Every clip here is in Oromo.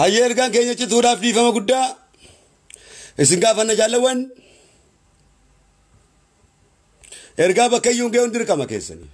Hayyee ergaan keenya cituudhaaf dhiifama guddaa isin gaafanna jaalawwan. Ergaa bakka iyyuu hin ga'uun dirqama keessanii.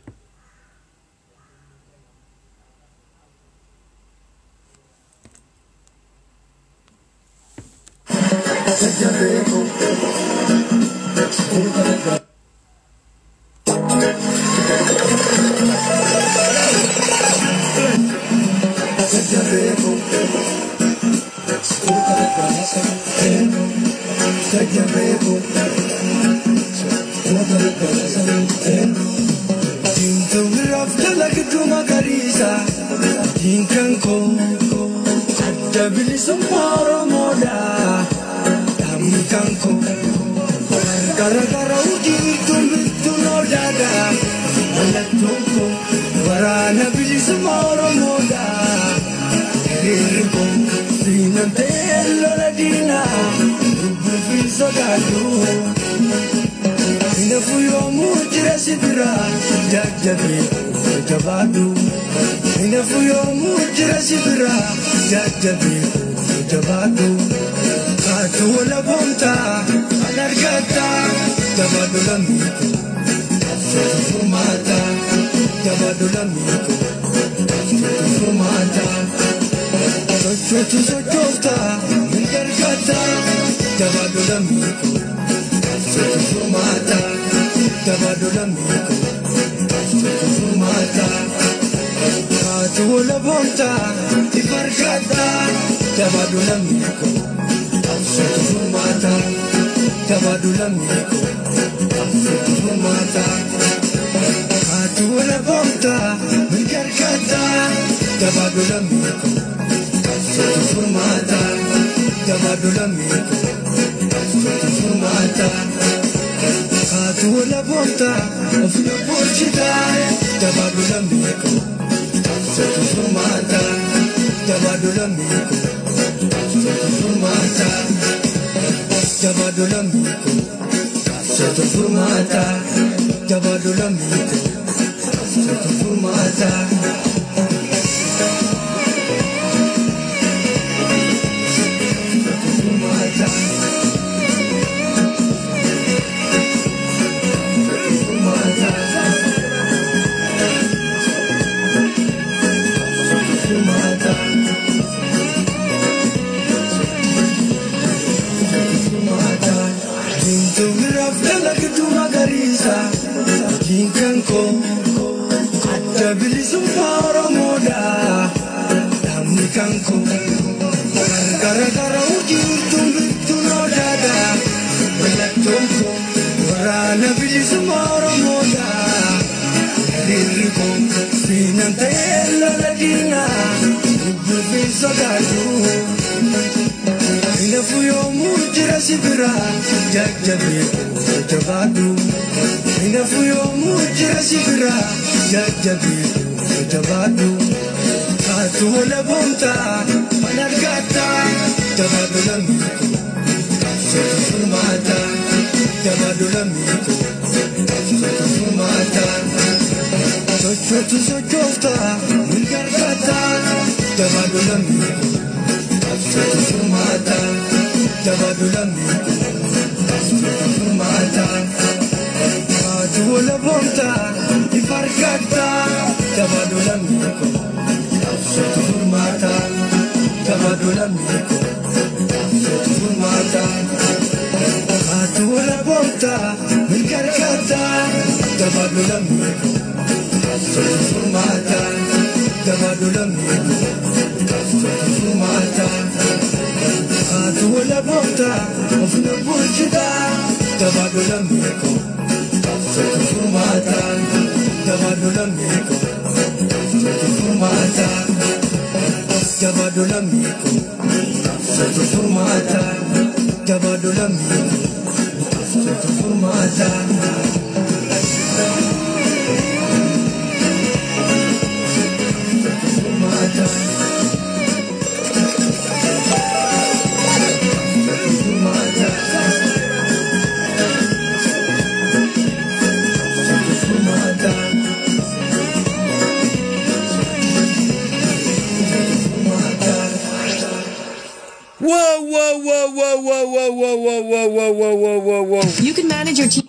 Wow wow wow wow wow wow wow wow wow wow wow wow wow wow. You can manage your team.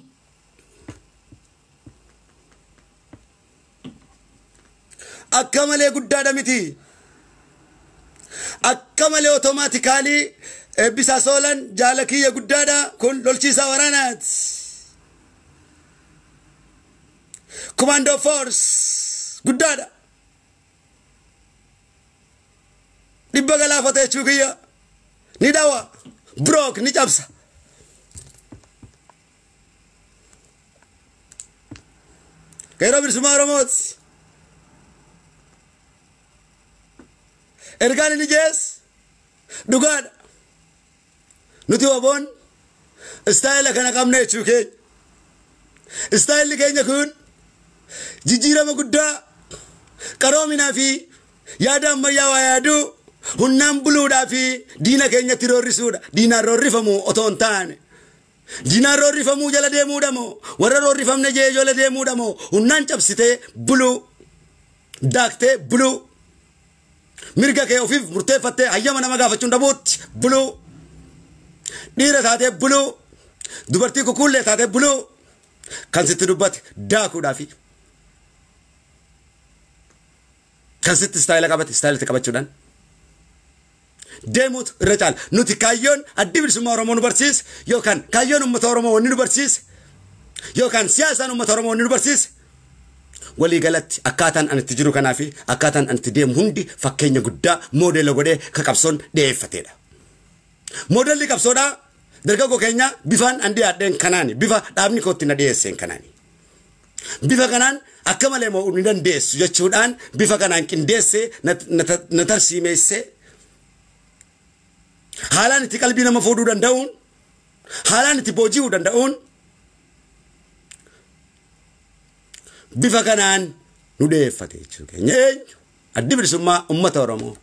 Akka malee guddaadha miti. Akka malee automatically Eebbisaa Soolan jaala kiyya guddaadha. Kun lolchiisaa waraanaati. Commando Force guddaadha. 100 galaafata jechuu kiyya. Ni dhawa. Brook ni cabsa. Qeerroo bilisummaa Oromooti. Ergaan inni jees dhugaadha. Nuti WBOn istaayila kana qabna jechuu keenya. Istaayilli keenya kun jijjiirama guddaa qaroominaa fi yaada ammayyaa waa yaaduu humnaan buluudhaa fi diina keenyatti roorrisuudha. Diinaan roorrifamu otoo hin taane. Diinaan roorrifamuu jala deemuudha moo warra roorrifamne jee jala deemuudha moo humnaan cabsitee buluu daaktee buluu mirga kee ofiif murteeffattee hayyama nama gaafachuun dhabuutti buluu dhiira taatee buluu dubartii kukullee taatee buluu kan sitti dubbate daakuudhaafi kan sitti istaayila qabate istaayilatti qabachuudhaan deemuutu irra caala. Nuti kaayyoon addi bilisummaa Oromoo nu barsiise yookaan kaayyoon uummata Oromoo wanni nu barsiise yookaan siyaasaan uummata Oromoo wanni nu barsiise walii galatti akkaataan ani itti jiru kanaa fi akkaataan ani itti deemu hundi fakkeenya guddaa moodeela godhee ka qabsoon dhiyeeffateedha. Moodelli qabsoodhaa dargaggoo keenya bifaan an dhiyaadheen kanaani bifa dhaabni kootti na dhiyeesseen kanaani. Bifa kanaan akka malee moo ni dandeessu jechuudhaan bifa kanaan qindeessee na tarsiimeessee haalaan itti qalbii nama fuudhuu danda'uun haalaan itti booji'uu danda'uun bifa kanaan nu dhiyeeffate jechuu keenya. Eenyu addi bilisummaa uummata Oromoo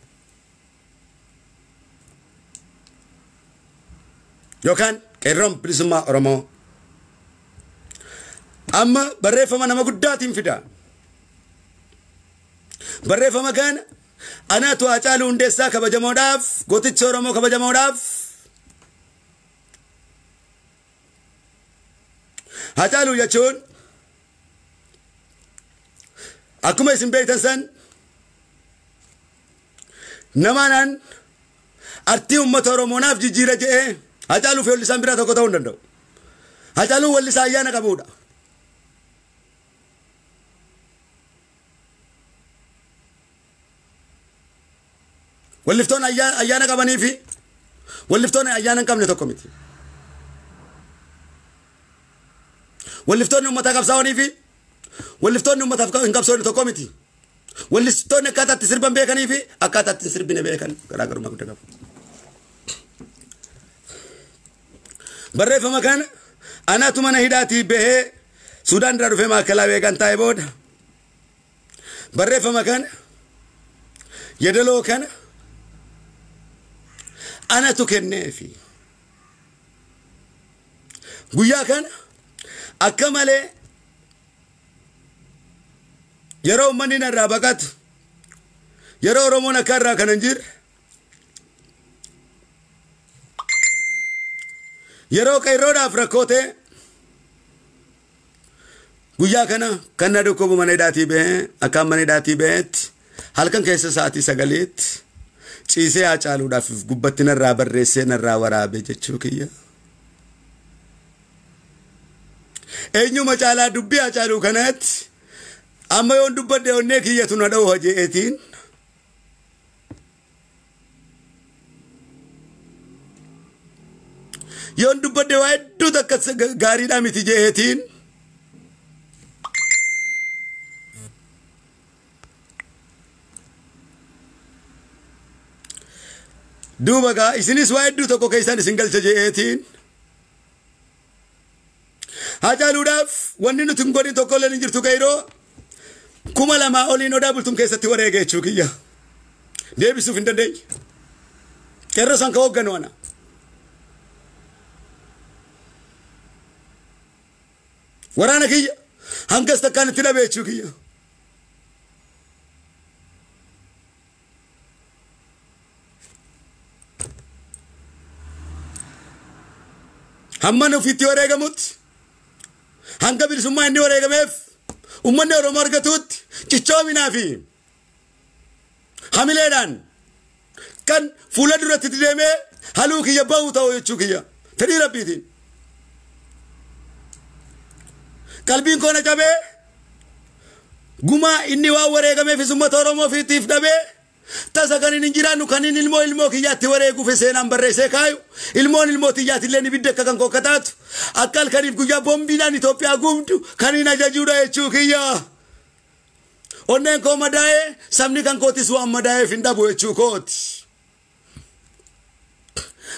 yookaan qeerroon bilisummaa Oromoo amma barreeffama nama guddaatiin fida. Barreeffama kana anaatu Haacaaluu Hundeessaa kabajamoodhaaf gooticha Oromoo kabajamoodhaaf Haacaaluu jechuun akkuma isin beektan san namaan artii uummata Oromoo naaf jijjiira jedhee Haacaaluu fi wallisaan biraa tokko ta'uu hin danda'u. Haacaaluu wallisaa ayyaana qabuudha. Walliftoonni ayyaana qabanii fi walliftoonni ayyaana hin qabne tokko miti. Walliftoonni uummataa qabsaa'anii fi walliftoonni uummataaf hin qabsoofne tokko miti. Walliftoonni akkaataa itti sirban beekanii fi akkaataa itti sirbine beekan garaagarummaa guddaa qabu. Barreeffama kana anaatu mana hidhaatii bahee Sudaan irraa dhufee maakalaa beekan taa'e booda barreeffama kana yeedaloo kana anatu kenneefi guyyaa kana akka malee yeroo uummanni narraa baqatu yeroo Oromoon akka irraa kan hin jirre yeroo qeerroodhaaf rakkoo ta'e guyyaa kana kan na dhukkubu mana hidhaatii bahee akkaan mana hidhaatii baheetti halkan keessa sa'aatii 9tti ciisee Haacaaluudhaaf gubbatti narraa barreessee narraa waraabe jechuu kiyya. Eenyuma caalaa dubbii Haacaaluu kanaatti amma yoon dubbadde onnee kiyyatu na dha'u je'eetiin yoon dubbadde waa hedduu takka gaariidhaa miti je'eetiin duuba gaa isinis waa hedduu tokko keessaan isin galcha je'eetiin Haacaaluudhaaf wanni nuti hin godhin tokko illee hin jirtu qeerroo 2000 oliin odaa bultum keessatti wareege jechuu kiyya. Deebisuuf hin dandeenye. Qeerroo san ka hoogganu ana. Waraana kiyya hangas takkaan itti dhabe jechuu kiyya. Hamma ofiitti wareegamutti, hanga bilisummaa inni wareegameef uummanni Oromoo argatutti, cichoominaa fi hamileedhaan kan fuula duratti deemee haluu kiyya bahu ta'u jechuu kiyya, fedhii Rabbiitiin. Qalbiin koo na cabee, gumaa inni waan wareegameefis uummata Oromoo fiitiif dhabee, tasa kan hin jiraannu, kan inni ilmoo ilmoo kiyyaatti wareeguuf seenaan barreessee kaayu, ilmoon ilmoo tiyyaatillee ibidda akka kan kokkataatu, akka halkaniif guyyaa boombiidhaan Itoophiyaa gubdu kan hin ajajuudha jechuu kiyya. Onneen koo madaa'ee, sabni kan kootis waan madaa'eef hin dhabu jechuu kooti.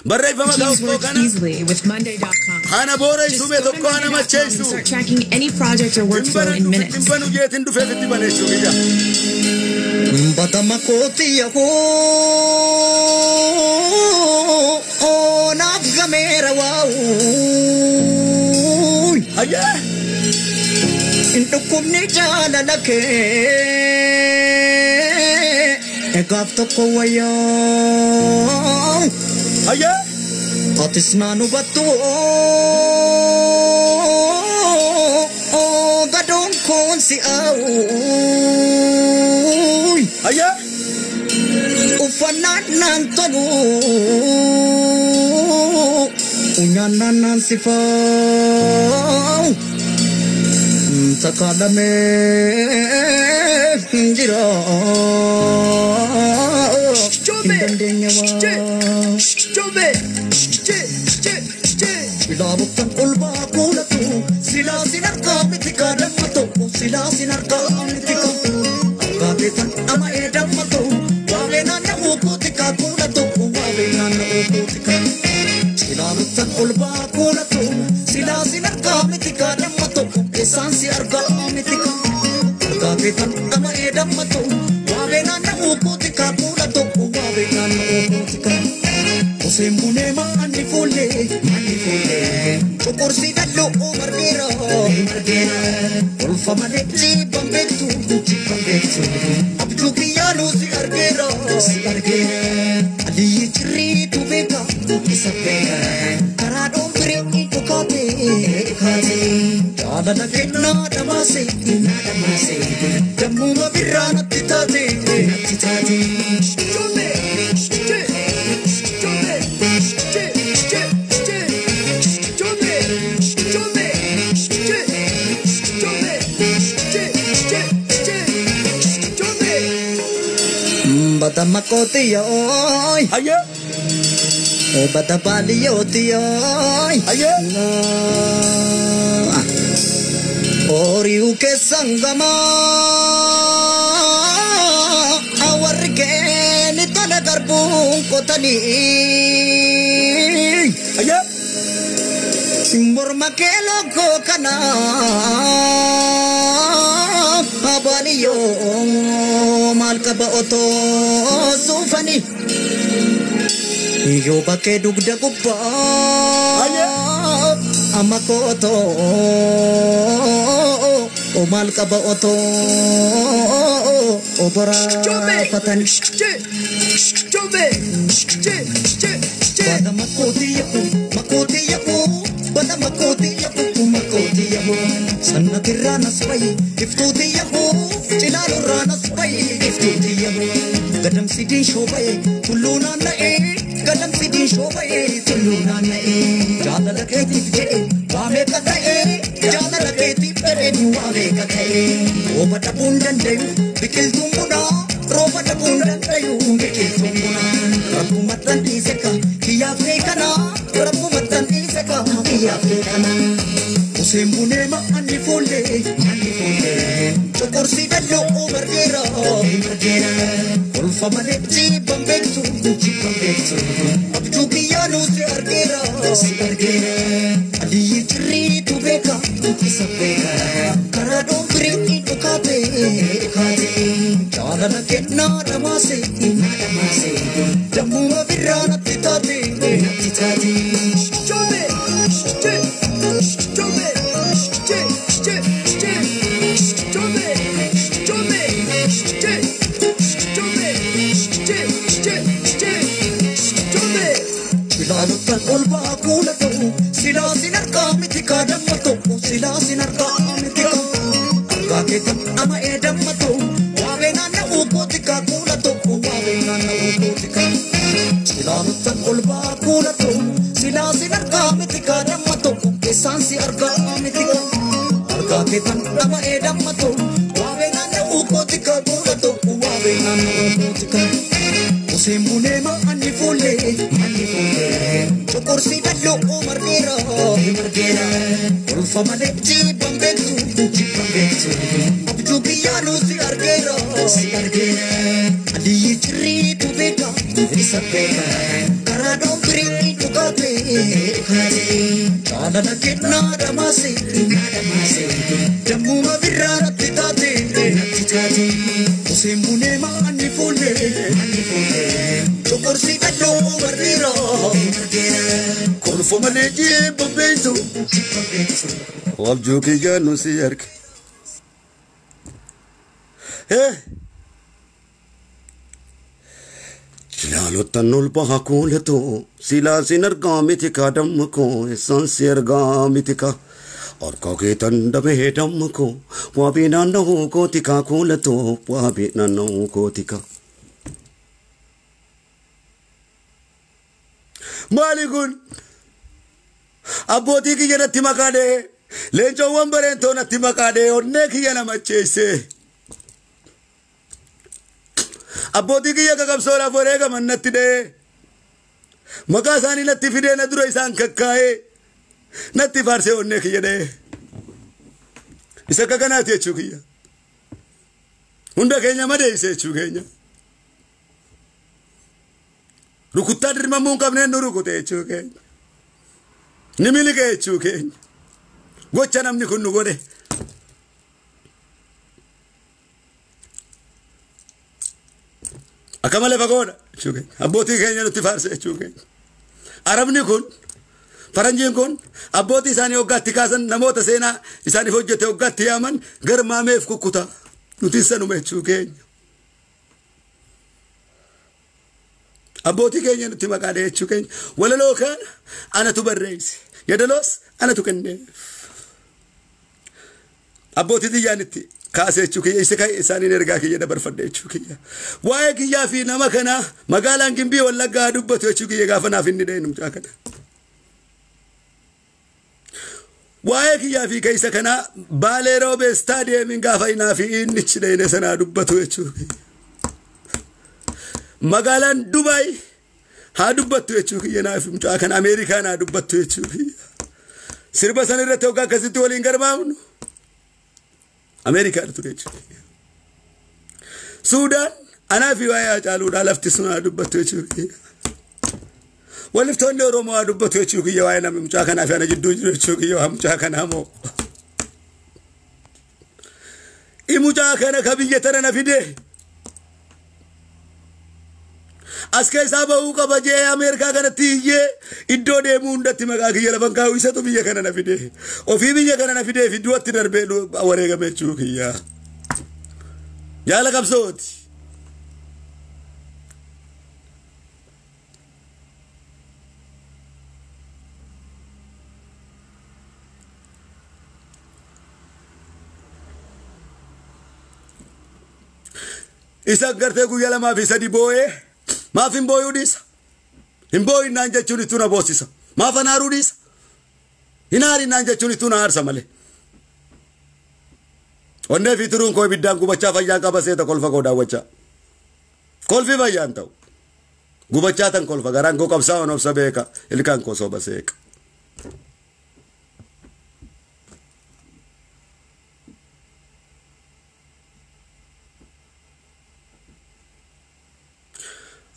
Barreeffama Keys koo work kana easily with Monday.com. ana boora Just isume go to tokko ana Monday.com and macheessu. start tracking any project or workflow in minutes. Hin banu jeetiin dhufeef itti baneessuu kiyya. Batama kooti yahoo naaf gameera waa'u. Ayyee! Hin dhukkubni jaalala kee egaaf tokko wayyaa. Ayyee! Atis naan hubattu, gadoon koon si'aawu. Ayyee! Uffannaan naan tolu, nyaannaan naan sifaa'u. Sakaalamee jira. Hin dandeenye waa. Ilaaluttan ol baa kuulatu, silaa sin harkaa miti kaadamma tokko, silaa sin harkaa miti ka. Akkaateetan dhama eedamma ta'u, waabee naanna'uu kooti kaa kuula tokko, waabee naanna'uu kooti kaa. Ilaaluttan ol baa kuulatu, silaa sin harkaa miti kaadamma tokko, keessaan si argaa miti ka. Akkaateetan dhama eedamma ta'u, waabee naanna'uu kooti kaa kuula tokko, waabee naanna'uu kooti kaa. Oseen bunee manni fuullee, manni fuullee, cuqursii dalloo margeera, margeera. Kolfa malee jibban beektu, jibban beektu. Abjuu kiyyaanuu si argeera, si argeera. Aliyyi cirriitu beeka, isa beeka. Karaa dhoombirii dhukaate, dhukaate. Jaalala kennaa dhamaase, naa dhamaase. Dammuma birraa natti taate, natti taate. Bada makotiyoy, Ayyee! bada baaliyotiyoy. Ayyee! Horiu keessan gamaa warri keeni tola garbuun qotanii. Ayyee! Morma kee lookoo kana baaliyyoo maal qaba otoo suufanii. Yoo bakkee dugda gubbaa amma kootoo o maal qaba otoo oboraafatani. Bada makooti yahu, makooti yahu, bada makooti yahu, makooti yahu. Sannatirraa nas bayi, iftuuti yahu, cilaalurraa nas bayi, iftuuti yahu. Gadamsi diinshoo baye, tulluu naanna'ee, gadamsi diinshoo baye, tulluu naanna'ee. Jaalala keetiif jedhe, waa meeqa ta'ee, jaalala keetiif jedhe, waa meeqa ta'ee. Rooba dhabuun dandayu, biqiltuun bunaa, rooba dhabuun dandayu, biqiltuun bunaa. Rabbuma dhiise ka, kiyyaaf kee kana, rabbuma dhiise ka, kiyyaaf kee kana. Oseen bunee manni fuullee, manni fuullee. Cuqursii dalloo margeera, margeera. Kolfa malee jibban beektu, jibban beektu. Abjuu kiyyaanuu si argeera, si argeera. Aliyyi cirriitu beeka, isa beeka. Karaa dhoombirii dhukaate, dhukaate. Jaalala kennaa dhamaase, naa dhamaase. Dammuma birraa natti taate, natti taate. Ilaaluttan ol baa kuula ta'u, silaa sin kootika. Cilaaluttan ol ba'aa kuula ta'u silaa sin argaa miti kaa damma tokko keessaan si argaa miti kaa. Argaa keetan dhama'ee damma ta'u waabee naanna'uu kootika kuula tokko waabee naanna'uu kootika. Useen bunee manni fuullee manni fuullee coqorsi dalloo margeera margeera kolfa malee jibban beektu jibban beektu abjuu kiyyaanuu si argeera si argeera aliyyi cirriitu beeka isa beeka karaa dhoombirii dhugaate dhugaate jaalala kennaa dhamaase dhamaase dammuma birraa natti taate natti taate Useen bunee manni fuullee manni fuullee coqorsi dalloo margeera margeera Kolfa malee jibban beektu jibban beektu. Abjuu kiyyaanuu si arge. Cilaalottan ol baha kuula too silaa sin argaa miti kaa damma koo isaan si argaa miti kaa. Harka keetan dhabee damma koo waabii naanna'uu kooti kaa kuula too waabii naanna'uu kooti kaa. Maali kun abbootii kiyya natti maqaa dhee leencoowwan bareentoo natti maqaa dhee onnee kiyya nama cheessee. Abbootii kiyya qaqabsoodhaaf wareegaman natti dhee maqaa isaanii natti fidee na dura isaan kakkaa'ee natti faarsee onnee kiyya dhee. Isa akka kanaati jechuu kiyya. Hunda keenya madeesse jechuu keenya. Rukuttaa dirmamuu hin qabneen nu rukute jechuu keenya. Ni miliqe jechuu keenya. Gocha namni kun nu godhe. Akka malee fagoodha jechuu keenya. Abbootii keenya nutti faarse jechuu keenya. Arabni kun faranjiin kun abbootii isaanii waggaatti kaasan namoota seenaa isaaniif hojjete waggaatti yaaman garmaameef kukkuta. Nuti sanuma jechuu keenya. Abbootii keenya nutti maqaa dhahee jechuu keenya. Walaloo kana anatu barreesse. Yadaloos anatu kenneef. Abbootii xiyyaan itti kaasee jechuu kiyya. Isa ka'e isaaniin ergaa kiyya dabarfadhe jechuu kiyya. Waa'ee kiyyaa fi nama kanaa magaalaan Gimbii Wallaggaa dubbatu jechuu kiyya gaafa naaf inni dhahee mucaa kana. Waa'ee kiyyaa fi keessa kanaa Baalee Roobee istaadiyeemiin gaafa innaa fi inni ichi dhahee sanaa dubbatu jechuu kiyya. Magaalaan Dubaay haa dubbattu jechuu kiyya naaf mucaa kana Ameerikaan haa dubbattu jechuu kiyya. Sirba sana irratti hoggaa akkasitti waliin garmaamnu Ameerikaan ture jechuu kiyya. Suudaan anaa fi waa'ee Haacaaluudhaa lafti sun haa dubbattu jechuu kiyya. Waliftoonni Oromoo haa dubbatu jechuu kiyya waa'ee namni mucaa kanaa fi ana jidduu jiru jechuu kiyya waa mucaa kanaa moo. I mucaa kana ka biyya tana na fide. As keessaa bahuu qaba jee Ameerikaa kanatti iyyee iddoo deemuu hundatti maqaa kiyya lafan kaa'u isatu biyya kana na fide. Ofii biyya kana na fidee fi du'atti darbee wareegame jechuu kiyya. Jaala qabsooti. Isa gartee guyyaa lamaa fi sadi boo'ee maaf hin booyuu dhiisa? Hin boo'innaan jechuun ittuu na boossisa. Maaf anaaruu dhiisa? Hin aarinnaan jechuun ittuu na aarsa malee. Onnee fi turuun koo ibiddaan gubachaa fayyaan qaba seeta kolfa koo daawwachaa. Kolfi fayyaan ta'u. Gubachaa tan kolfa garaan koo qabsaa waan obsa beeka ilkaan koo soba seeqa.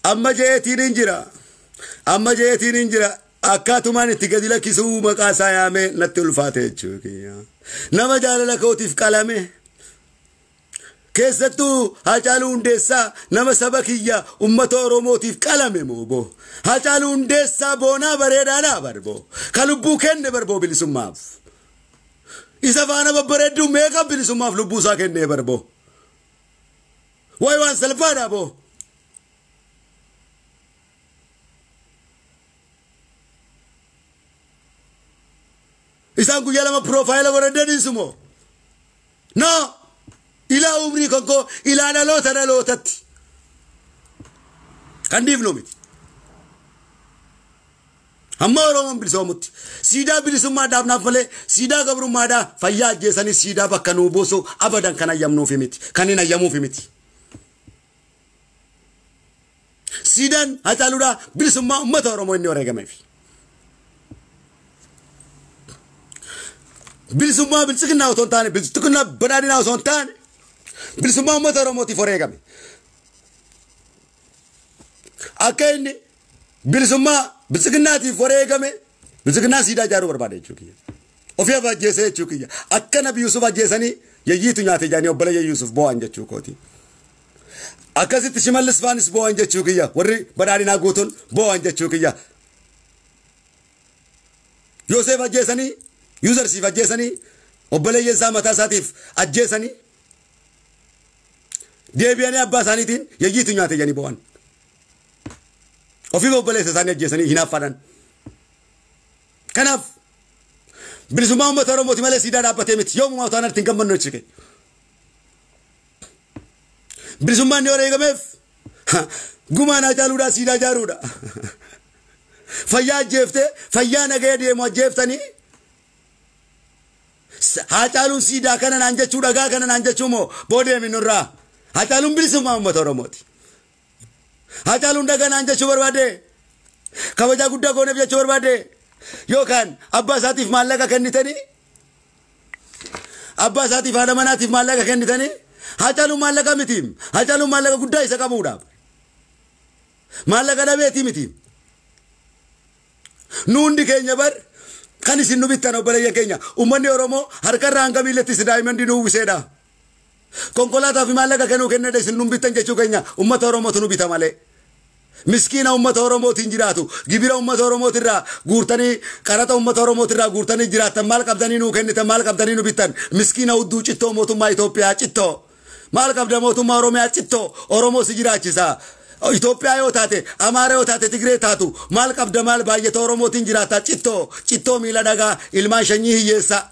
Amma jeetiin hin jira. Amma jeetiin hin jira. Akkaatumaan itti gadi lakkisuu maqaa isaa yaamee natti ulfaate jechuu kiyya. Nama jaalala kootiif qalame. Keessattuu Haacaaluu Hundeessaa nama saba kiyya uummata Oromootiif qalame moo boo. Haacaaluu Hundeessaa boonaa bareedaadhaa barboo. Ka lubbuu kenne barboo bilisummaaf. Isa faana babbareedduu meeqa bilisummaaf lubbuu isaa kennee barboo. Wayi waan salphaadhaa boo. Isaan guyyaa lama piroofaayila godhadhaniisu moo? No! Ilaa umrii kan koo ilaa dhaloota dhalootatti. Kan dhiifnu miti. Hamma Oromoon bilisoomutti siidaa bilisummaa dhaabnaaf malee siidaa gabrummaadhaa fayyaa ajjeesanii siidaa bakka nuu buusu abadan kan ayyamnuufi miti. Kan hin ayyamuufi miti. Siidaan Hacaaluudhaa bilisummaa uummata Oromoo inni wareegameef. Bilisummaa bilchiginnaa osoo hin taane, bilchiginnaa badhaadhinaa osoo hin taane, bilisummaa uummata Oromootiif wareegame. Akka inni bilisummaa bilchiginnaatiif wareegame, bilchiginnaa siidaa ijaaruu barbaada jechuu kiyya. Ofii ajjeesee jechuu kiyya. Akka Nabi Yusuf ajjeesanii yayyiitu nyaate jedhanii obboleeyyan Yusuf boo'an jechuu kooti. Akkasitti Shimallis faanis boo'an jechuu kiyya. Warri badhaadhinaa guutuun boo'an jechuu kiyya. Yoosef ajjeesanii, Yuuzarsiif ajjeesanii, obboleeyyan isaa mataa isaatiif ajjeesanii, deebi'anii abbaa isaaniitiin yayyiitu nyaate jedhanii boo'an. Ofiif obboleessa isaanii ajjeesanii hinaaffaadhaan. Kanaaf bilisummaa uummata Oromooti malee siidaa dhaabbatee miti. Yoomumaa utaan irratti hin gammannu jechuu keenya. Bilisummaan inni wareegameef gumaan Hacaaluudhaa siidaa ijaaruudha. Fayyaa ajjeeftee fayyaa nagaya deemu ajjeeftanii Hacaaluun siidaa kana naan jechuu, dhagaa kana naan jechuu moo boodeemi nurraa. Hacaaluun bilisummaa uummata Oromooti. Hacaaluun dhagaa naan jechuu barbaade, kabajaa guddaa gooneef jechuu barbaade, yookaan abbaa isaatiif maallaqa kennitanii, abbaa isaatiif haadha manaatiif maallaqa kennitanii. Hacaaluun maallaqa miti. Hacaaluun maallaqa guddaa isa qabuudha. Maallaqa dhabeetii miti. Nu hundi keenya bar kan isin nu bittan obboleeyyan keenya. Uummanni Oromoo harkarraa hanga miillatti si daa'imman nu uwwiseedha. Konkolaataa fi maallaqa kennuu kennedha isin nu bittan jechuu keenya. Uummata Oromootu nu bita malee. Miskiina uummata Oromootiin jiraatu. Gibira uummata Oromootirraa guurtanii, qaraxa uummata Oromootirraa guurtanii jiraattan, maal qabdanii nuu kennitan, maal qabdanii nu bittan? Miskiina hudduu cittoo mootummaa Itoophiyaa cittoo. Maal qabda mootummaa Oromiyaa cittoo? Oromoo si jiraachisa. Itoophiyaa yoo taate, Amaara yoo taate, Tigree taatu, maal qabda, maal baay'ata Oromootiin jiraata cittoo, cittoo miila dhagaa, ilmaan shanyii hiyyeessa.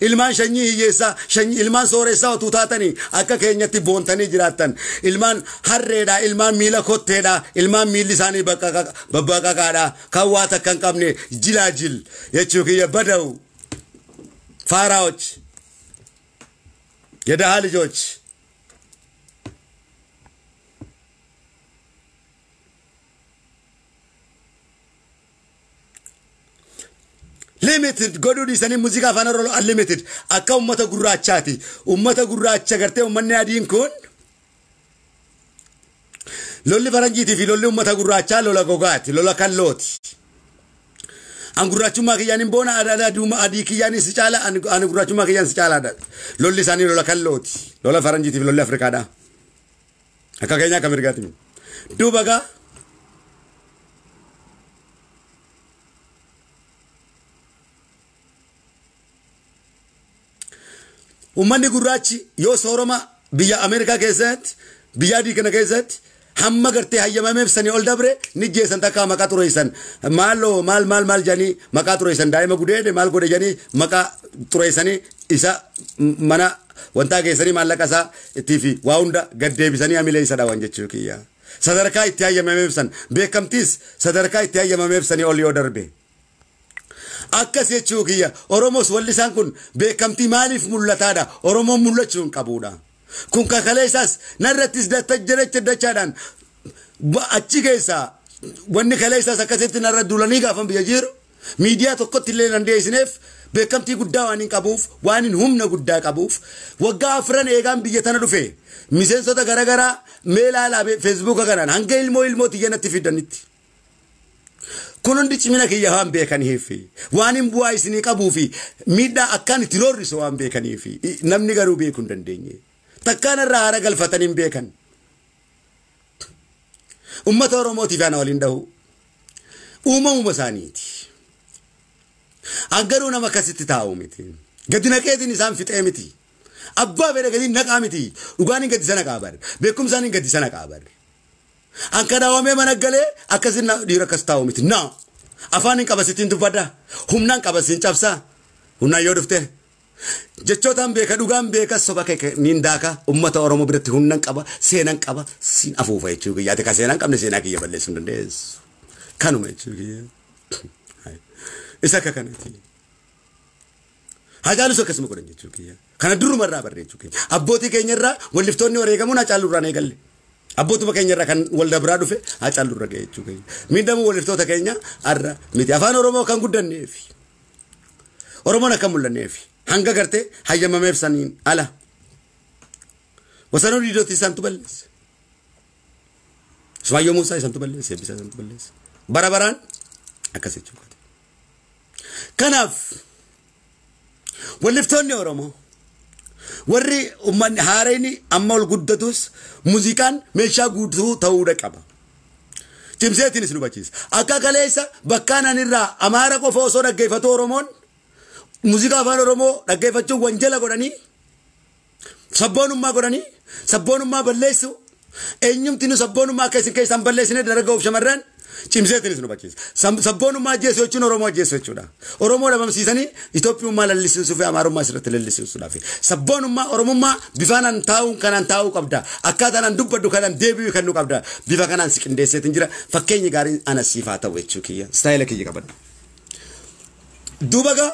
Ilmaan shanyii hiyyeessaa, ilmaan sooressaa otuu taatanii akka keenyatti boontanii jiraattan. Ilmaan harreedha, ilmaan miila kotteedha, ilmaan miilli isaanii babbaqaqaadha. Kan waa takka hin qabne jilaajil jechuu kiyya bada'u. ፋራዎች፣ የድሃ ልጆች፣ limited godhuu dhiisanii muuziqaa afaan Oromoo unlimited akka uummata gurraachaati. Uummata gurraacha gartee uummanni adiin kun lolli faranjiitii fi lolli uummata gurraachaa lola gogaati, lola kallooti. An gurraachummaa kiyyaan hin boona, adii kiyyaan si caala, ani gurraachummaa kiyyaan si caalaadha. Lolli isaanii lola kallooti. Lola faranjiitii fi lolli Afrikaadha. Akka keenyaa akka mirgaati. Duuba gaa uummanni gurraachi yoo sooroma biyya Ameerikaa keessatti, biyya adii kana keessatti hamma gartee hayyamameef sanii ol dabre ni jeessan, takka maqaa xureessan, maaloo maal maal maal jedhanii maqaa xureessan, daa'ima gudeede maal godhe jedhanii maqaa xureessanii isa mana wantaa geessanii maallaqa isaa ittii fi waa hunda gad deebisanii hamilee isa dhawan jechuu kiyya. Sadarkaa itti hayyamameef san beekamtiis sadarkaa itti hayyamameef sanii ol yoo darbe. Akkas jechuu kiyya. Oromoos wallisaan kun beekamtii maaliif mul'ataadha? Oromoon mul'achuu hin qabuudha. Kun kakalee isaas narrattis jecha dachaadhaan achi keessaa wanni kalee isaas akkasitti narra duulanii gaafan biyya jiru miidiyaa tokkotti illee nan dhiyeessineef, beekamtii guddaa waan hin qabuuf, waan hin humna guddaa qabuuf, waggaa 4 eegaan biyya tana dhufe miseensota garaagaraa mee ilaalaa feesbuuka kanaan hanga ilmoo ilmoo xiyyanatti fidanitti. Kun hundi cimina kiyya waan beekaniif, waan hin bu'aa isinii qabuu fi miidhaa akkaan itti roorrisu waan beekaniif, namni garuu beekuu hin dandeenye. Takkaan irraa haara galfatanii hin beekan. Uummata Oromootiif ana waliin dhahu. Uumamuma isaaniiti. An garuu nama akkasitti taa'u miti. Gadi naqeetiin isaan fixee miti. Abbaa fedhe gadi naqaa miti. Dhugaan hin gaddisa naqaa bar. Beekumsaan hin gaddisa naqaa bar. An kadaawamee mana galee akkasin dhiira akkas taa'u miti. Na afaan hin qaba sittiin dubbadha. Humnaan qaba siin cabsaa. Humnaan yoo dhufte. Jechootaan beeka, dhugaan beeka, soba kee niin daaka. Uummata Oromoo biratti humnan qaba, seenan qaba, siin afuufa jechuu kiyyaati. Ka seenan qabne seenaa kiyya balleessuu hin dandeessu. Kanuma jechuu kiyya. Isa akka kanati. Hacaalus akkasuma godhan jechuu kiyya. Kana durumarraa barree jechuu kiyya. Abbootii keenyarraa walliftoonni wareegamuun Hacaaluu irraan eegalle. Abbootuma keenyarraa kan wal dabraa dhufe Hacaaluu irra ga'e jechuu kiyya. Miidhamuu walliftoota keenya har'a miti. Afaan Oromoo kan guddanneefi. Oromoon akka mul'anneefi. Hanga gartee hayyamameef saniin ala. Wasanuu Diidootii isaantu balleesse. Sumaayyoo Muusaa isaantu balleesse. Eebbisaa isaantu balleesse. Bara baraan akkas jechuudha. Kanaaf walliftoonni Oromoo warri uummanni haareen amma ol guddatus muuziqaan meeshaa guutuu ta'uudha qaba. Cimseetiinis nu hubachiisa. Akka kaleessa bakkaan anirraa Amaara qofa osoo dhaggeeffatu Oromoon muuziqaa afaan Oromoo dhaggeeffachuun wanjala godhanii, sabboonummaa godhanii, sabboonummaa balleessu. Eenyumti nu sabboonummaa akka isin keessaan balleessine dargaggoof shamarran cimseetiinis nu hubachiisa. Sabboonummaa ajjeesu jechuun Oromoo ajjeesu jechuudha. Oromoo dhabamsiisanii Itoophiyummaa lallisiisuu fi Amaarummaa asirratti lallisiisuudhaaf. Sabboonummaa Oromummaa bifaanaan taa'uun kanaan taa'uu qabda. Akkaataan an dubbadhu kanaan deebi'uu kan nu qabda. Bifa kanaan si qindeesseetiin jira. Fakkeenyi gaariin ana siif haa ta'u jechuu kiyya. Istaayila kiyya qabadhu. Duuba gaa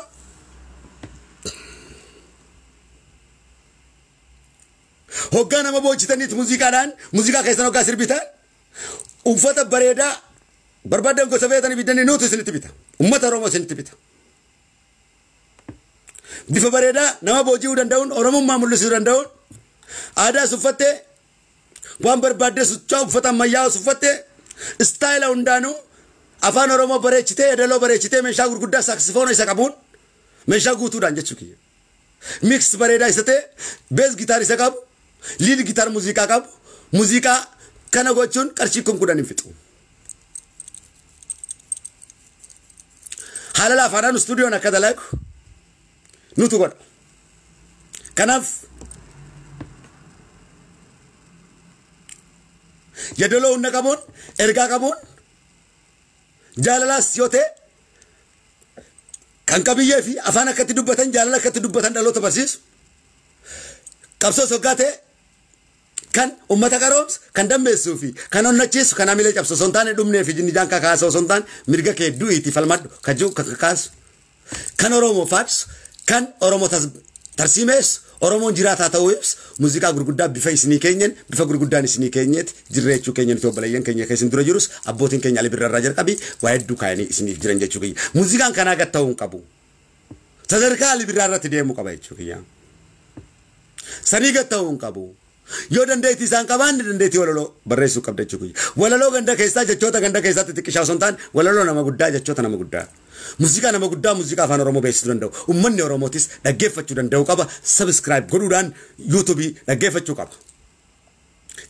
hoggaa nama boojitaniit muuziqaadhaan muuziqaa keessan hoggaa sirbitan uffata bareedaa barbaadan gosa feetanii bitanii nuutu isinitti bita. Uummata Oromoo isinitti bita. Bifa bareedaa nama booji'uu danda'uun, Oromummaa mul'isuu danda'uun, aadaas uffattee waan barbaadde socho'aa uffata ammayyaa'aa uffattee istaayila hundaanuu afaan Oromoo bareechitee, yeedaloo bareechitee, meeshaa gurguddaa saaksifoona isa qabuun meeshaa guutuudhaan jechuu kiyya. Mix bareedaa isa ta'e, bass guitar isa qabu, lead guitar muuziqaa qabu, muuziqaa kana gochuun qarshii 10,000 hin fixu. Haala laafaadhaan istuudiyoon akka dalagu nutu godha. Kanaaf yeedaloo humna qabuun, ergaa qabuun, jaalalaas yoo ta'e kan qabiyyee fi afaan akkatti dubbatan, jaalala akkatti dubbatan dhaloota barsiisu, qabsoo soggaa ta'e kan uummata qaroomsu, kan dammeessuu fi kan onnachiisu, kan hamilee cabsu osoo hin taane, dhumnee fi jinni jaankaa kaasuu osoo hin taane, mirga kee du'iitii falmadhu kan jiru kan kakaasu, kan Oromoo faarsu, kan Oromoo tarsiimeessu, Oromoon jiraataa ta'uu ibsu, muuziqaa gurguddaa bifa isinii keenyeen, bifa gurguddaan isinii keenyeeti jirra jechuu keenya. Nuti obboleeyyan keenya keessin dura jirus abbootiin keenya Ali Birraa jalqabii waa hedduu kaayanii isiniif jiran jechuu keenya. Muuziqaan kanaa gad ta'uu hin qabu. Sadarkaa Ali Birraa irratti deemuu qaba jechuu kiyya. Sanii gad ta'uu hin qabu. Yoo dandeettii isaan qabaanne dandeettii walaloo barreessuu qabda jechuu kiyya. Walaloo ganda keessaa, jechoota ganda keessaatti xiqqishaa osoo hin taane, walaloo nama guddaa, jechoota nama guddaa. Muuziqaa nama guddaa, muuziqaa afaan Oromoo beeksisuu danda'u. Uummanni Oromootis dhaggeeffachuu danda'u qaba. Subscribe godhuudhaan yuutuubii dhaggeeffachuu qaba.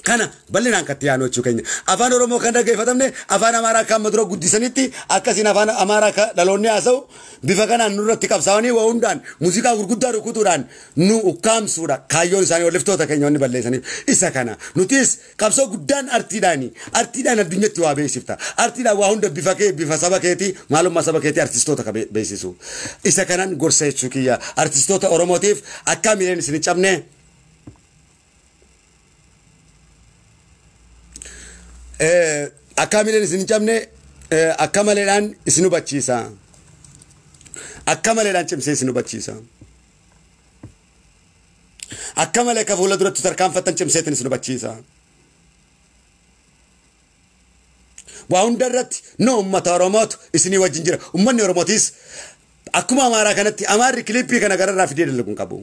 Kana bal'inaan katti yaanu jechuu keenya. Afaan Oromoo kan dhaggeeffatamne afaan Amaaraa akka amma dura guddisanitti akkasiin afaan Amaaraa akka dhaloonni haasa'u bifa kanaan nurratti qabsaa'anii waa hundaan muuziqaa gurguddaa rukutuudhaan nu ukkaamsuudha. Kaayyoon isaanii walliftoota keenya wanni balleessaniif isa kana. Nutis qabsoo guddaan artiidhaani. Artiidhaan addunyatti waa beeksifta. Artiidhaan waa hunda bifa kee, bifa saba keetii, maalummaa saba keetii artistoota ka beeksisu. Isa kanaan gorsa jechuu kiyya. Artistoota Oromootiif akka miileen isin hin cabne. Akka miileen isin hin cabne akka maleedhaan isin hubachiisa. Akka maleedhaan cimsee isin hubachiisa. Akka malee akka fuula duratti tarkaanfattan cimseetiin isin hubachiisa. Waa hunda irratti nu uummata Oromootu isinii wajjin jira. Uummanni Oromootis akkuma Amaaraa kanatti Amaarri kilippii kana gararraa fidee dalagu hin qabu.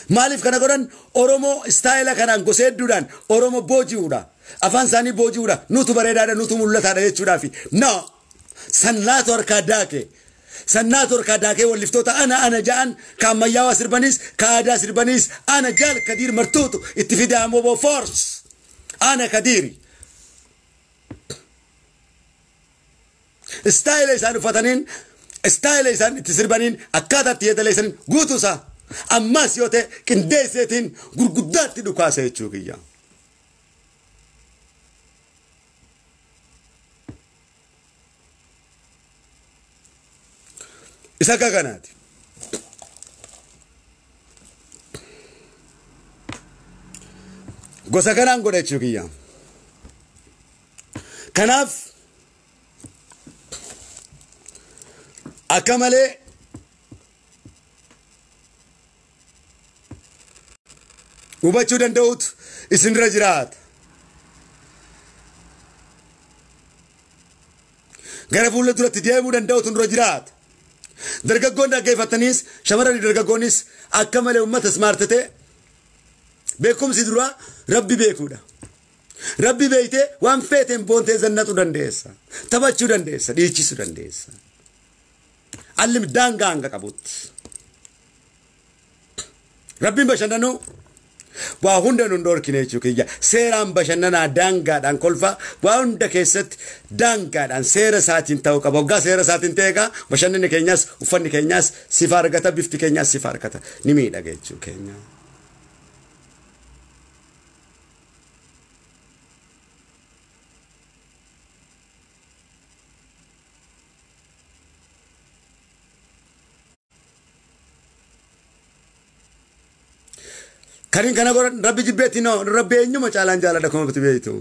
Maaliif kana godhan? Oromoo istaayila kanaan gosa hedduudhaan Oromoo booji'uudha. Afaan isaanii booji'uudha. Nutu bareedaadha, nutu mul'ataadha jechuudhaafi. No! Sannaatu harkaa daake. Sannaatu harkaa daakee walliftoota ana ana ja'an ka ammayyaawaa sirbaniis ka aadaa sirbaniis ana Jaal Kadiir Martuutu itti fide Amooboo Force. Ana Kadiiri. Istaayila isaan uffataniin, istaayila isaan itti sirbaniin, akkaataa itti yeedaleessaniin guutuusaa ammas yoo ta'e qindeesseetiin gurguddaatti dhukaasa jechuu kiyya. Isa akka kanaati. Gosa kanaan godha jechuu kiyya. Kanaaf akka malee hubachuu danda'utu isinirra jiraata. Gara fuula duratti deemuu danda'utu nurra jiraata. Dargaggoonni dhaggeeffataniis shamarran dargaggoonnis akka malee uummata smart ta'e beekumsi duraa Rabbi beekuudha. Rabbi beeytee waan feeteen boontee zannatu dandeessa. Taphachuu dandeessa, dhiichisuu dandeessa. Allim daangaa hanga qabutti. Rabbiin bashannanuu waa hunda nun dhorkine jechuu kiyya. Seeraan bashannanaa daangaadhaan kolfaa waa hunda keessatti daangaadhaan seera isaatiin ta'uu qaba. Waggaa seera isaatiin ta'e egaa bashannanni keenyas uffanni keenyas sifa argata, bifti keenyas sifa argata. Ni miidhaga jechuu keenya. Kanin kana godhan Rabbi jibbeetti no Rabbi eenyuma caalaan jaaladha kuma biti beeytu.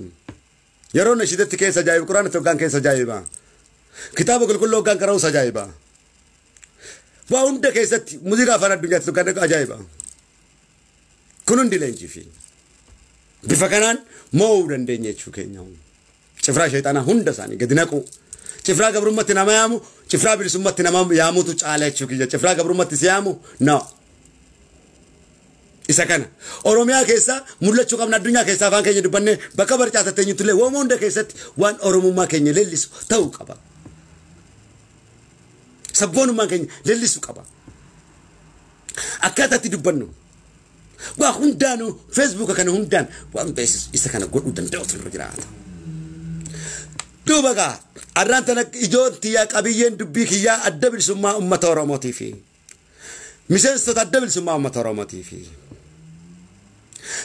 Yeroo nashiidatti keessa ajaa'iba, Quraana hoggaan keessa ajaa'iba. Kitaaba qulqulluu hoggaan qara'uus ajaa'iba. Waa hunda keessatti muuziqaa afaan addunyaatti hoggaan ajaa'iba. Kun hundi leenjii fi bifa kanaan mo'uu dandeenya jechuu keenya. Cifraa sheexanaa hunda isaanii gadi naqu. Cifraa gabrummaatti nama yaamu, cifraa bilisummaatti nama yaamutu caala jechuu kiyya. Cifraa gabrummaatti si yaamu no. Isa kana Oromiyaa keessa mul'achuu qabna, addunyaa keessa afaan keenya dubbannee bakka barcaataa teenyutti illee waama hunda keessatti waan Oromummaa keenya leellisu ta'uu qaba. Sabboonummaan keenya leellisuu qaba. Akkaataa itti dubbannu waa hundaanuu feesbuuka kana hundaan waan beeksisu isa kana godhuu danda'utu irra jiraata. Duuba gaa arraan tana ijoon tiyyaa qabiyyeen dubbii kiyyaa adda bilisummaa uummata Oromootii fi miseensota adda bilisummaa uummata Oromootii fi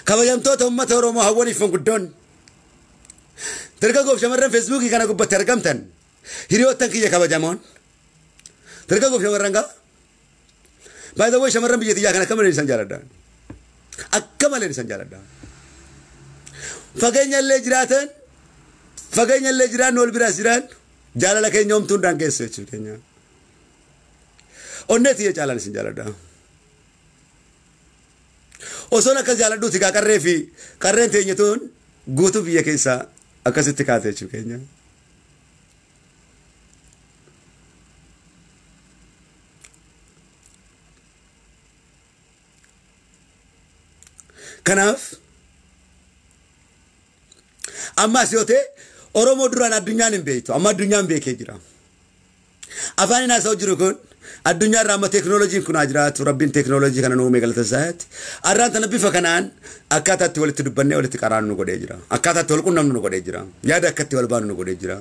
kabajamtoota uummata Oromoo hawwaniif manguddoon dargaggoof shamarran feesbuukii kana gubbatti argamtan hiriyoottan kiyya kabajamoon dargaggoof shamarran gaa by the way shamarran biyya tiyyaa kana akka malee isaan jaaladha. Akka malee isaan jaaladha. Fageenya illee jiraatan fageenya illee jiraan wal biraas jiraan jaalala keenya homtuun daangeessu jechuu keenya. Onnee tiyya caalaan isin jaaladha. Osoon akkas jaaladhuuti gaa qarree fi qarreen teenyatuun guutuu biyya keessaa akkasitti kaate jechuu keenya. Kanaaf ammas yoo ta'e Oromoo duraan addunyaan hin beektu, amma addunyaan beekee jira. Afaan inni haasa'u jiru kun addunyaa irraa amma teekinooloojiin kun haa jiraatu, Rabbiin teekinooloojii kana nu uume galata isaati. Arraan tana bifa kanaan akkaataa itti walitti dubbannee walitti qaraannu nu godhee jira. Akkaataa itti wal qunnamnu nu godhee jira. Yaada akka itti wal baanu nu godhee jira.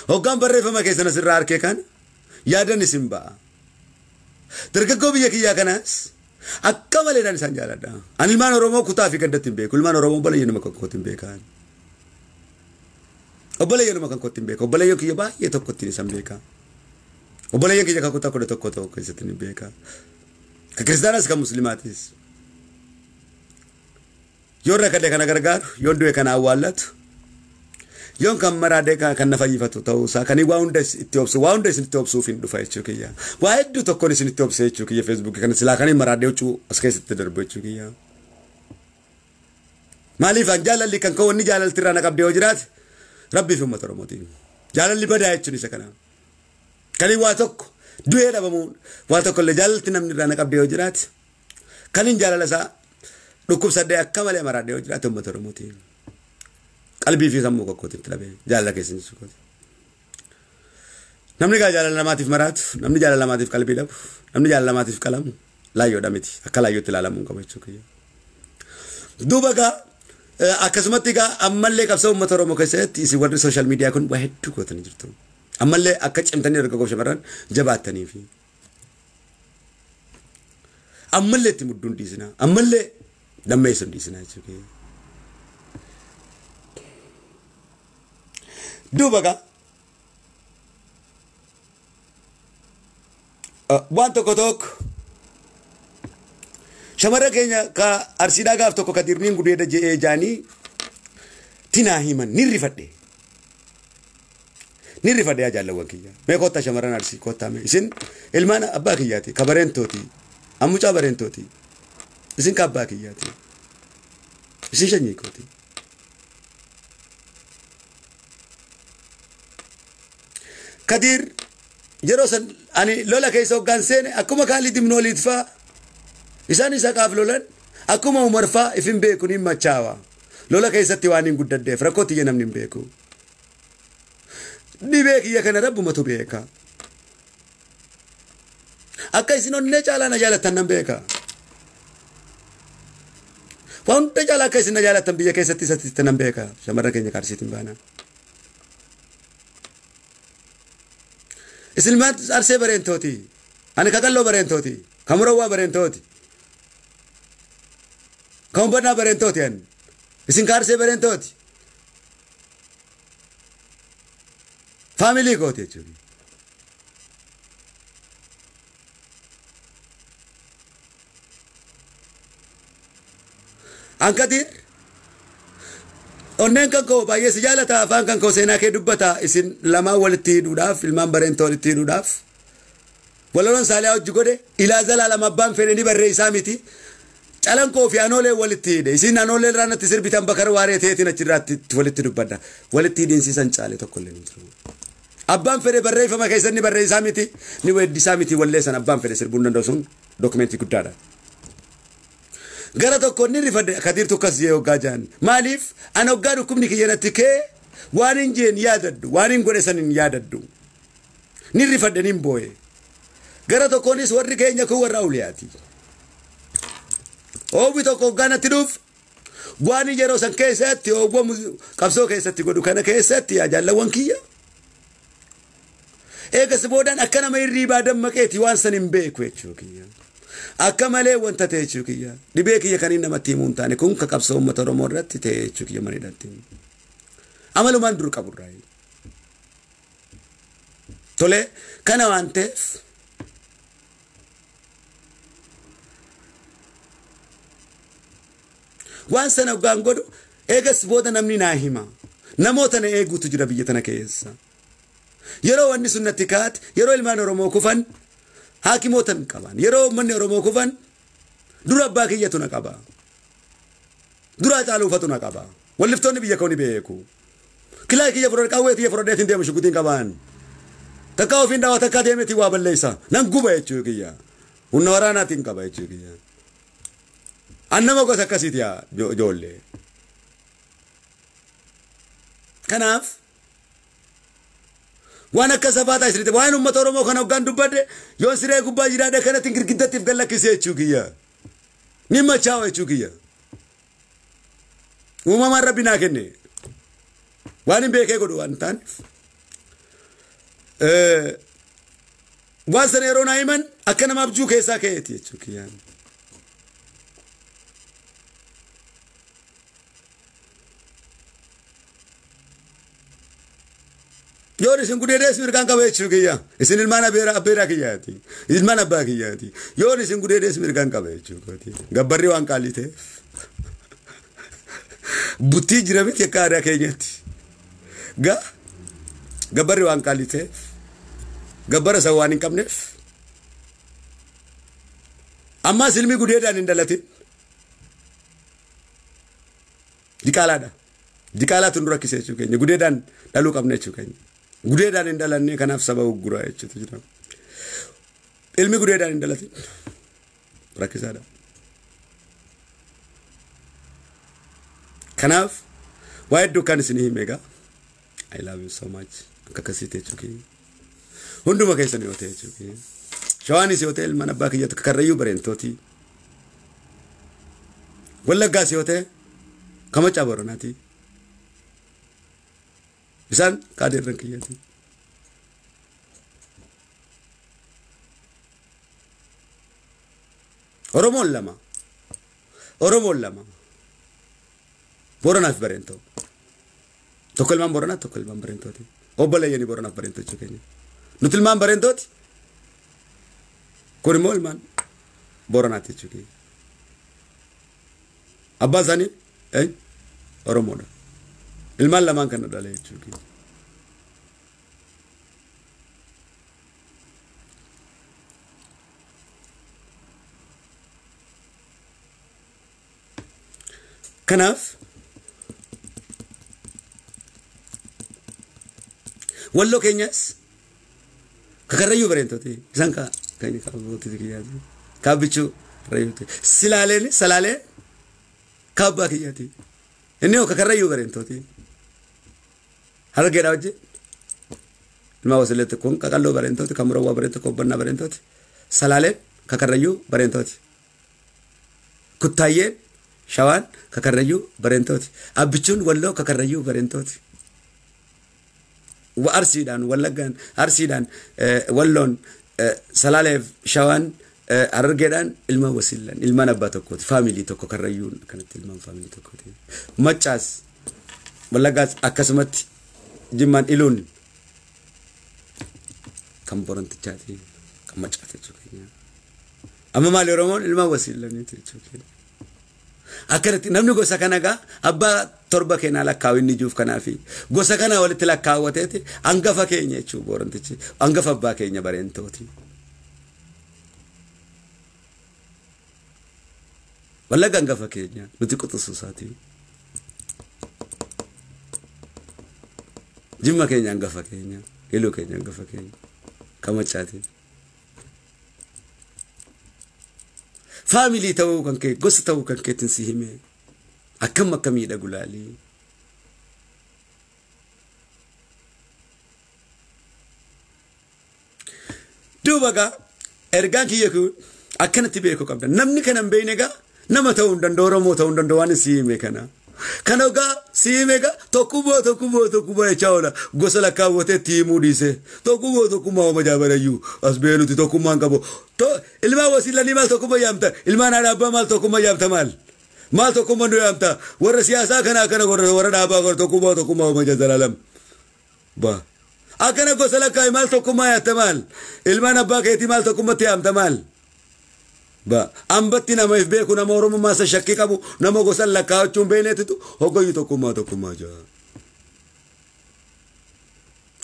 Hoggaan barreeffama keessan asirraa harkee kan yaadan isin ba'a. Dargaggoo biyya kiyyaa kanaas akka maleedhaan isaan jaaladha. Ani ilmaan Oromoo kutaa fi gandatti hin beeku. Ilmaan Oromoo obboleeyyanuma kan kootti hin beekan. Obboleeyyanuma kan kootti hin beeku. Obboleeyyan kiyya baay'ee tokkotti isaan beeka. Obboleeyyan kiyya kan kutaa 11 ta'u keessatti ni beeka. Kan kiristaanas kan muslimaatis. Yoon rakkadhe kana gargaaru, yoon du'e kana awwaallatu, yoon kan maraadhe kan na fayyifatu ta'uusaa, kan waa hunda itti obsu, waa hunda isinitti obsuuf hin dhufa jechuu kiyya. Waa hedduu tokkoon isinitti obse jechuu kiyya feesbuukii kana silaa kan hin maraadhe huccuu as keessatti darbu jechuu kiyya. Maaliif an jaalalli kan koo wanni jaalalti irraa na qabdee yoo jiraate Rabbii fi uummata Oromootiin. Jaalalli badaa jechuun isa kana. Kan waa tokko du'ee dhabamuun waa tokko illee jaalalti namni irraa na qabdee yoo jiraate kan hin jaalala isaa dhukkubsadhee akka malee maraadhee yoo jiraate uummata Oromootiin. Qalbii fi sammuu kokkootiin itti dhabee jaalala keessan jechuu kooti. Namni gaa jaalala namaatiif maraatu, namni jaalala namaatiif qalbii dhabu, namni jaalala namaatiif qalamu laayyoodha miti. Akka laayyootti ilaalamuu hin qabu jechuu kiyya. Duuba gaa akkasumatti gaa ammallee qabsoo uummata Oromoo keessatti isin warri sooshaal miidiyaa kun waa hedduu gootanii jirtu. Ammallee akka cimtanii dargaggoof shamarran jabaattanii fi ammallee itti mudduu hin dhiisinaa, ammallee lammeessuu hin dhiisinaa jechuu kiyya. Duuba gaa waan tokko tokko Shamarra keenya ka Arsiidhaa gaaf tokko Kadirniin gudeeda je'ee jaanii tinaa himan ni rifadhe. Ni rifadhe yaa jaalawwan kiyya. Mee kottaa shamarran Arsii kottaa mee isin ilmaan abbaa kiyyaati ka bareentooti ammucaa bareentooti isin ka abbaa kiyyaati isin shanyii kooti. Kadir yeroo san ani lola keessa hoggaan seene akkuma Kaalid ibn Waliid faa isaan isa qaaf lolan akkuma Umar faa ifin beeku ni machaawa. Lola keessatti waan hin guddaddeef rakkoo tiyya namni hin beeku. Dhibee kiyya kana rabbumatu beeka. Akka isin onnee caalaa na jaalattan nan beeka. Waan hunda caalaa akka isin na jaalattan biyya keessatti isatti nan beeka. Shamarran keenya Arsiitiin baana. Isin ilmaan Arsee bareentooti. Ani Kakalloo bareentooti. Kamurawwaa bareentooti. Kamubbannaa bareentooti ani. Isin ka Arsee bareentooti. Faamilii kooti jechuudha. An Kadir onneen kan koo baay'ee si jaalata afaan kan koo seenaa kee dubbata isin lamaan walitti hidhuudhaaf ilmaan bareentoo walitti hidhuudhaaf walaloon saaliyaa hojii godhe ilaa zalaalama abbaan fedhe ni barreessaa miti calan koo fi anoolee walitti hidhe isin anoolee irraa natti sirbitan bakar waaree ta'eetiin achirraatti walitti dubbadha walitti hidhiinsiisan caale tokko illee hin jiru. Abbaan fedhe barreeffama keessan ni barreessaa miti ni weeddisaa miti walleessan abbaan fedhe sirbuun danda'u sun dookumentii guddaadha. Gara tokko ni rifadhe Kadirtu akkas jee hoggaa jaan maaliif an hoggaa dhukkubni kiyya natti kee waan hin jeen yaadadhu waan hin godhe san hin yaadadhu ni rifadhe ni booye. Gara tokkoonis warri keenya kun warra awliyaati. Oowwi tokko hoggaa natti dhuuf waan yeroo san keessatti oowwa qabsoo keessatti godhu kana keessatti yaa jaalawwan kiyya. Eegas boodaan akka nama hirriibaa dammaqeeti waan san hin beeku jechuu kiyya. Akka malee wanta ta'e jechuu kiyya. Dhibee kiyya kan inni namatti himuu hin taane kun ka qabsoo uummata Oromoo irratti ta'e jechuu kiyya maniidhaatti. Amalumaan dur qaburraa. Tole kana waan ta'eef waan sana hoggaan godhu eegas booda namni naa hima. Namoota na eeguutu jira biyya tana keessa. Yeroo wanni sun natti kaate yeroo ilmaan Oromoo kufan haakimoota hin qaban. Yeroo uummanni Oromoo kufan dura abbaa kiyyatu na qaba. Dura caaluufatu na qaba. Walliftoonni biyya koo ni beeku. Kilaa kiyya fudhadhe qawwee kiyya fudhadheetiin deemu shukutiin qaban. Takkaa ofiin dhawa takkaa deemeetiin waa balleessa. Nan guba jechuu kiyya. Humna waraanaatiin qaba jechuu kiyya. An nama gosa akkasiiti yaa ijoollee. Kanaaf waan akka safaa taasisanii waan uummata Oromoo kana hoggaan dubbadhe yoon siree gubbaa jiraadhe kanatti girgiddattiif gallakkisee jechuu kiyya. Ni machaawa jechuu kiyya. Uumamaan rabbi naa kenne. Waan hin beekee godhu waan taaneef. Waan sana yeroo naa himan akka nama abjuu keessaa ka'eeti jechuu kiyya. Yoon isin gudeedees mirgaan qaba jechuu kiyya. Isin ilmaan abbeeraa kiyyaati. Ilmaan abbaa kiyyaati. Yoon isin gudeedees mirgaan qaba jechuu kooti. Gabbarri waan qaalii ta'eef. Buttii jira miti akka aadaa keenyatti. Gabbarri waan qaalii ta'eef. Gabbara isa waan hin qabneef. Ammaas ilmi gudeedaan hin dhalatin. Diqaalaadha. Diqaalaatu nu rakkise jechuu keenya. Gudeedaan dhaluu qabna jechuu keenya. Gudeedaan hin dhalanne kanaaf saba ugguraa jechuutu jira. Ilmi gudeedaan hin dhalatin rakkisaadha. Kanaaf waa hedduu kan isin hime egaa. I love you so much. Akka akkasii ta'e jechuu keenya. Hunduma keessan yoo ta'e jechuu keenya. Shawaanis yoo ta'e ilmaan abbaa kiyyatu Karrayyuu bareentooti. Wallaggaas yoo ta'e Kamacaa Boronaati. Isaan kaadeerran kiyyaati. Oromoon lama. Oromoon lama. Boronaaf bareentoo. Tokko ilmaan Boronaa tokko ilmaan bareentooti. Obboleeyyanii Boronaaf bareentoo jechuu keenya. Nuti ilmaan bareentooti. Kun immoo ilmaan Boronaati jechuu keenya. Abbaan isaanii Oromoodha. Ilmaan lamaan kana dhale jechuudha. Kanaaf Walloo keenyas kakarrayyuu bareentooti isaan ka keenya kaabbooti kiyyaati kaabbichuu rayyuuti silaaleen salaaleen kaabbaa kiyyaati inni hoo kakarrayyuu bareentooti harargeedhaa wajjin ilmaa wasileetti kun qaqalloo bareentooti kan murawwaa bareento kobbannaa bareentooti salaaleen kakarrayyuu bareentooti kuttaayyeen shawaan kakarrayyuu bareentooti abbichuun walloo kakarrayyuu bareentooti. Arsiidhaan Wallaggaan Arsiidhaan Walloon Salaaleef Shawaan Harargeedhaan ilmaan wasiilan ilmaan abbaa tokkooti faamilii tokko Karrayyuun akkanatti ilmaan faamilii tokkooti. Maccaas Wallaggaas akkasumatti Jimmaan Iluun kan Borantichaati kan Maccaati jechuudha. Amma maali Oromoon ilmaan wasiilaniiti jechuudha. Akkanatti namni gosa kana gaa abbaa torba keenyaa lakkaa'u inni ijuuf kanaafi gosa kana walitti lakkaawwateeti hangafa keenya jechuudha Boorantichi hangafa abbaa keenya bareentooti. Wallagga hangafa keenya nuti quxisuusaati. Jimma keenya hangafa keenya Iluu keenya hangafa keenya Kamaccaati. Faamilii ta'uu kan kee gosa ta'uu kan keetiin si hime akkam akka miidhagu laalii. Duuba gaa ergaan kiyya kun akkanatti beekuu qabda. Namni kana hin beekne gaa nama ta'uu hin danda'u Oromoo ta'uu hin danda'u waan si hime kana. Kana gaa si hime gaa tokkummaa tokkummaa tokkummaa jechaa oola gosa lakkaawwatee itti himuu dhiise tokkummaa tokkummaa hooma jaabarayyuu as beenuti tokkummaa hin qabu. Ilmaan wasiilanii maal tokkummaa yaamta ilmaan haadha abbaa maal tokkummaa yaamta maal maal tokkummaa nu yaamta warra siyaasaa kana akkana warra dhaabaa warra tokkummaa tokkummaa hooma jaalala ba. Akkana gosa lakkaa'e maal tokkummaa yaamta maal ilmaan abbaa keetii maal tokkummatti yaamta maal. Ba ambatti nama if beeku nama Oromummaa isa shakkii qabu nama gosa lakkaa'achuun beekneetitu hoggayyuu tokkummaa tokkummaa jaa.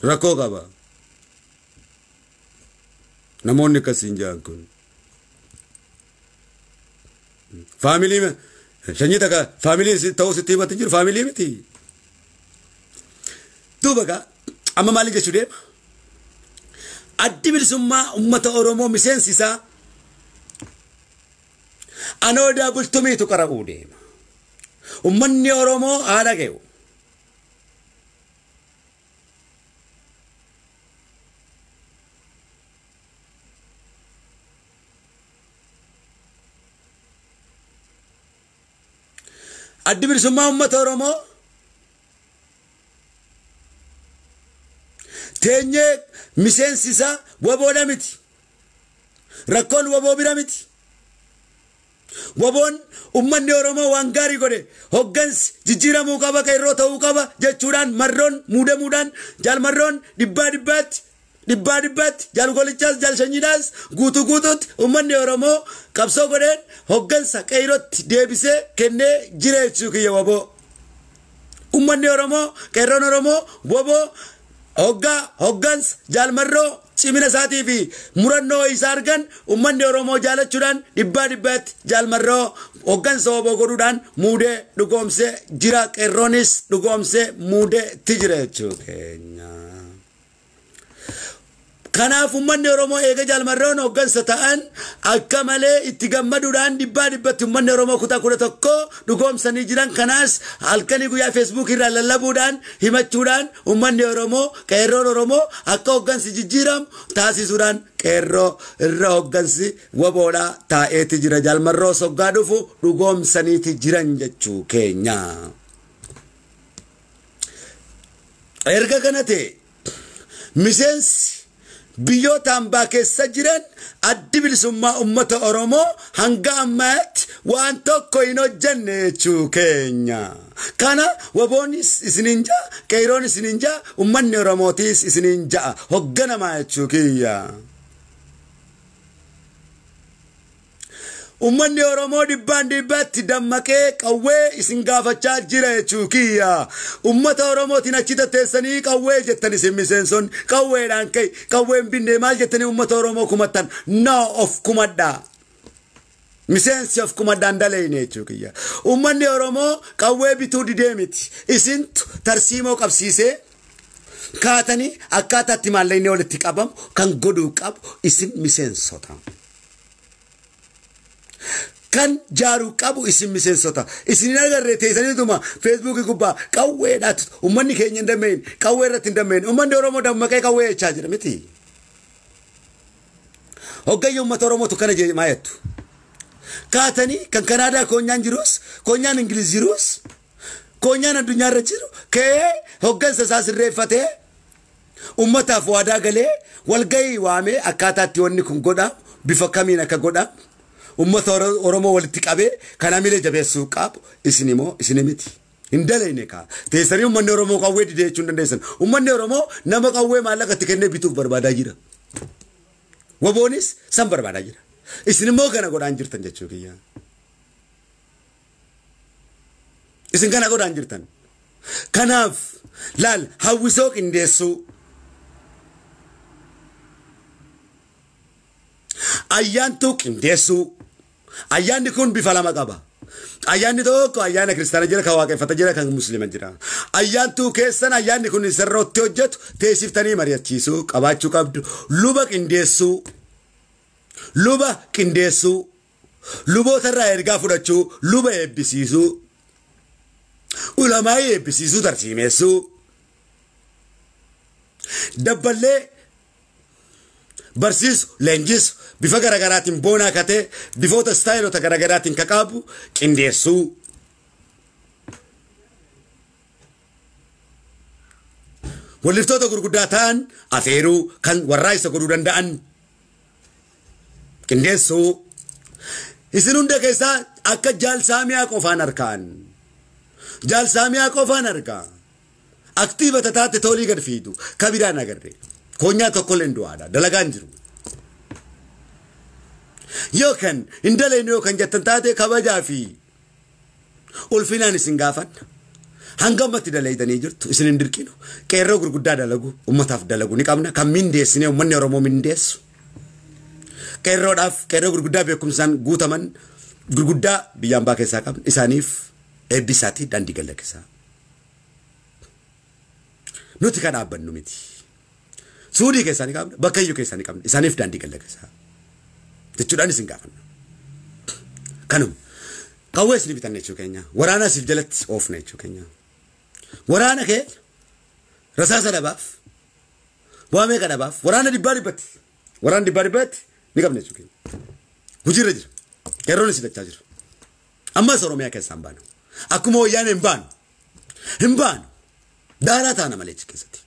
Rakkoo qaba. Namoonni akkasiin jaan kun. Faamilii sanyii takka faamilii ta'uu sitti himatti jiru faamilii miti. Duuba gaa amma maali jechuu deema? Addi bilisummaa uummata Oromoo miseensi isaa anoodaa bultumiitu qara'uu deema. Uummanni Oromoo haadha ge'u. Addi bilisummaa uummata Oromoo teenyee miseensi isaa waboodha miti. Rakkoon waboo bira miti. Waboon uummanni Oromoo waan gaarii godhe hoggansi jijjiiramuu qaba qeerroo ta'uu qaba jechuudhaan marroon muudamuudhaan jaalmarroon dhibbaa dhibbaatti dhibbaa dhibbaatti jaalgolichaas jaalshanyiidhaas guutuu guutuutti uummanni Oromoo qabsoo godheen hoggansa qeerrootti deebisee kennee jira jechuu kiyya waboo. Uummanni Oromoo qeerroon Oromoo waboo hoggaa hoggansa jaalmarroo cimina isaatii fi murannoo isaa argan uummanni Oromoo jaalachuudhaan dhibbaa dhibbaatti jaalmarroo hoggansa waboo godhuudhaan muudee dhugoomsee jira qeerroonis dhugoomsee muudee ti jira jechuu keenya. Kanaaf uummanni Oromoo eega jaalmarroon hoggansa ta'an akka malee itti gammaduudhaan dhibbaa dhibbatti uummanni Oromoo kutaa 11 dhugoomsanii jiran kanaas halkanii guyyaa feesbuuk irraa lallabuudhaan himachuudhaan uummanni Oromoo qeerroon Oromoo akka hoggansi jijjiiramu taasisuudhaan qeerroo irra hoggansi waboodhaa taa'eeti jira jaalmarroo soggaa dhufu dhugoomsaniiti jiran jechuu keenya. Erga kana ta'e miseensi biyyoota hambaa keessa jiran addi bilisummaa uummata Oromoo hanga ammaatti waan tokko hin hojjenne jechuu keenya. Kana waboonis isiniin ja'a, qeerroon isiniin ja'a, uummanni Oromootis isiniin ja'a. Hogganamaa jechuu kiyya. Uummanni Oromoo dhibbaan dhibbaatti dammaqee qawwee isin gaafachaa jira jechuu kiyya. Uummata Oromootiin achi tatteessanii qawwee jettan isin miseensonni qawweedhaan ka'e qawween binnee maal jettanii uummata Oromoo kumattan no of kumadhaa. Miseensi of kumadhaan daleeyne jechuu kiyya. Uummanni Oromoo qawwee bituu didee miti. Isintu tarsiimoo qabsiisee kaatanii akkaataatti maallaqni walitti qabamu kan godhuu qabu isin miseensota. Kan jaaruu qabu isin miseensota. Isin hin agarree teessaniituma feesbuukii gubbaa qawweedhaatu uummanni keenya hin dammeen qawwee irratti hin dammeen uummanni Oromoo dammaqee qawwee jechaa jira miti. Hoggayyoo uummata Oromootu kana maa jettu. Kaatanii kan Kanaadaa koonyaan jirus koonyaan Ingiliz jirus koonyaan addunyaarra jiru ka'ee hoggansa isaa sirreeffatee uummataaf waadaa galee walgahii waamee akkaataatti wanni kun godhamu bifa kamiin akka godhamu uummata Oromoo walitti qabee kan hamilee jabeessuu qabu isin immoo isin miti. Hin daleene kaa teessanii uummanni Oromoo qawwee didee jechuu hin dandeessan. Uummanni Oromoo nama qawwee maallaqa itti kennee bituuf barbaadaa jira. Waboonis san barbaadaa jira. Isin immoo kana godhaan jirtan jechuu kiyya. Isin kana godhaan jirtan. Kanaaf laal hawwisoo qindeessuu. Ayyaantuu qindeessuu. Ayyaanni kun bifa lama qaba. Ayyaanni tokko ayyaana kiristaana jira, kan waaqeffata jira, kan musliima jira. Ayyaantuu keessan ayyaanni kun sirrootti hojjetu teessiftanii mari'achiisuu qabaachuu qabdu. Luba qindeessuu. Luba qindeessuu. Luboota irraa ergaa fudhachuu. Luba eebbisiisuu. Ulamaa'ii eebbisiisuu tarsiimeessuu. Dabballee barsiisu leenjisu bifa garaagaraatiin boonaa katee bifoota istaayilota garaagaraatiin kaqaabu qindeessuu. Walliftoota gurguddaa ta'an afeeruu kan warraa isa godhuu danda'an qindeessuu. Isin hunda keessaa akka jaalsaamiyaa qofaan arkaan. Jaalsaamiyaa qofaan argaa. Aktiiva taate tolii gad fiidu kabiraan agarre. Koonyaa tokkollee hin du'aadha. Dalagaan jiru. Yookaan hin daleen yookaan jettan taate kabajaa fi ulfinaan isin gaafanna. Hanga ammatti dalaydanii jirtu isin hin dirqinu. Qeerroo gurguddaa dalagu uummataaf dalagu ni qabna. Kan mindeessinee uummanni Oromoo mindeessu. Qeerroodhaaf qeerroo gurguddaa beekumsaan guutaman gurguddaa biyya ambaa keessaa qabna. Isaaniif eebbisaatii daandii gallakkisaa. Nuti kan dhaabbannu miti. Suudii keessaa ni qabna, bakka iyyuu keessaa ni qabna. Isaaniif daandii gallakkisaa. Jechuudhaan isin gaafanna. Kanuma. Qawwee isin bitanne jechuu keenya. Waraana isiif jalatti oofne jechuu keenya. Waraana kee rasaasa dhabaaf, waa meeqa dhabaaf, waraana dhibbaa dhibbatti. Waraana dhibbaa dhibbatti ni qabne jechuu keenya. Hojiirra jira. Qeerroon isin dachaa jira. Ammas Oromiyaa keessaa hin baanu. Akkuma wayyaanee hin baanu. Hin baanu. Daaraa taana malee achi keessatti.